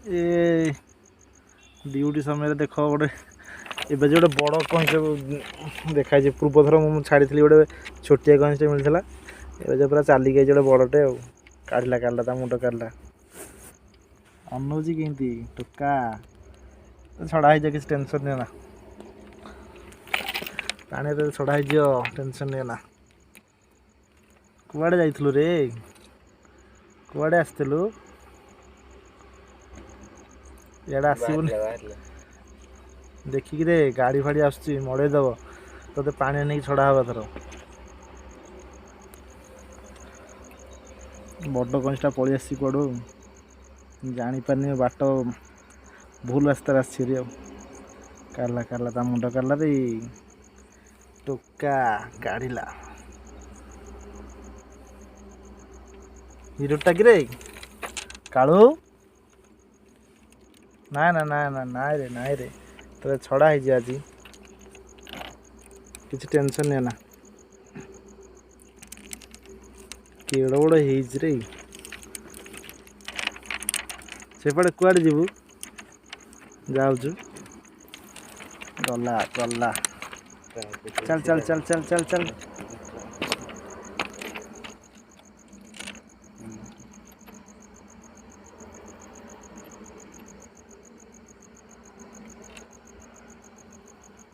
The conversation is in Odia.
ଏ ଡ୍ୟୁଟି ସମୟରେ ଦେଖ ଗୋଟେ ଏବେ ଯେଉଁ ଗୋଟେ ବଡ଼ କଇଁଚ ଦେଖାଯାଇଛି। ପୂର୍ବଥର ମୁଁ ଛାଡ଼ିଥିଲି, ଗୋଟେ ଛୋଟିଆ କଇଁଚଟେ ମିଳିଥିଲା। ଏବେ ଯେଉଁ ପୁରା ଚାଲିକି ଯାଇଛି ଗୋଟେ ବଡ଼ଟେ, ଆଉ କାଢ଼ିଲା କାଢ଼ିଲା ତା ମୁଣ୍ଡ କାଢ଼ିଲା। ଅନଉଛି କେମିତି ଟୋକା। ଛଡ଼ା ହେଇଯିବ, କିଛି ଟେନସନ୍ ନିଅ ନା। ପାଣିରେ ଛଡ଼ା ହେଇଯିବ, ଟେନସନ୍ ନିଅ ନା। କୁଆଡ଼େ ଯାଇଥିଲୁ ରେ? କୁଆଡ଼େ ଆସିଥିଲୁ? ଇଆଡ଼େ ଆସିବୁନି। ଦେଖିକି ରେ, ଗାଡ଼ି ଫାଡ଼ି ଆସୁଛି, ମଡ଼େଇ ଦେବ ତୋତେ। ପାଣି ନେଇକି ଛଡ଼ା ହବ ଏଥର। ବଡ଼ କଇଁଚଟା ପଳେଇ ଆସିଛି କୁଆଡ଼ୁ, ଜାଣିପାରିନି ବାଟ, ଭୁଲ ରାସ୍ତାରେ ଆସିଛି ରେ। ଆଉ କାଢ଼ିଲା କାଢ଼ିଲା ତା ମୁଣ୍ଡ କାଢ଼ିଲା ରେ ଟୋକା, କାଢ଼ିଲା। ହିରୋଟା କିରେ କାଳୁ? ନା ନା ନା ନା, ନାଇଁ ରେ, ନାଇଁ ରେ, ତୋତେ ଛଡ଼ା ହେଇଛି ଆଜି, କିଛି ଟେନସନ୍ ନିଅ ନା। କେଡ଼େ ବଡ଼ ହେଇଛି ରେ। ସେପଟେ କୁଆଡ଼େ ଯିବୁ? ଯାଉଛୁ, ଗଲା ଗଲା, ଚାଲ ଚାଲ ଚାଲ ଚାଲ ଚାଲ ଚାଲ।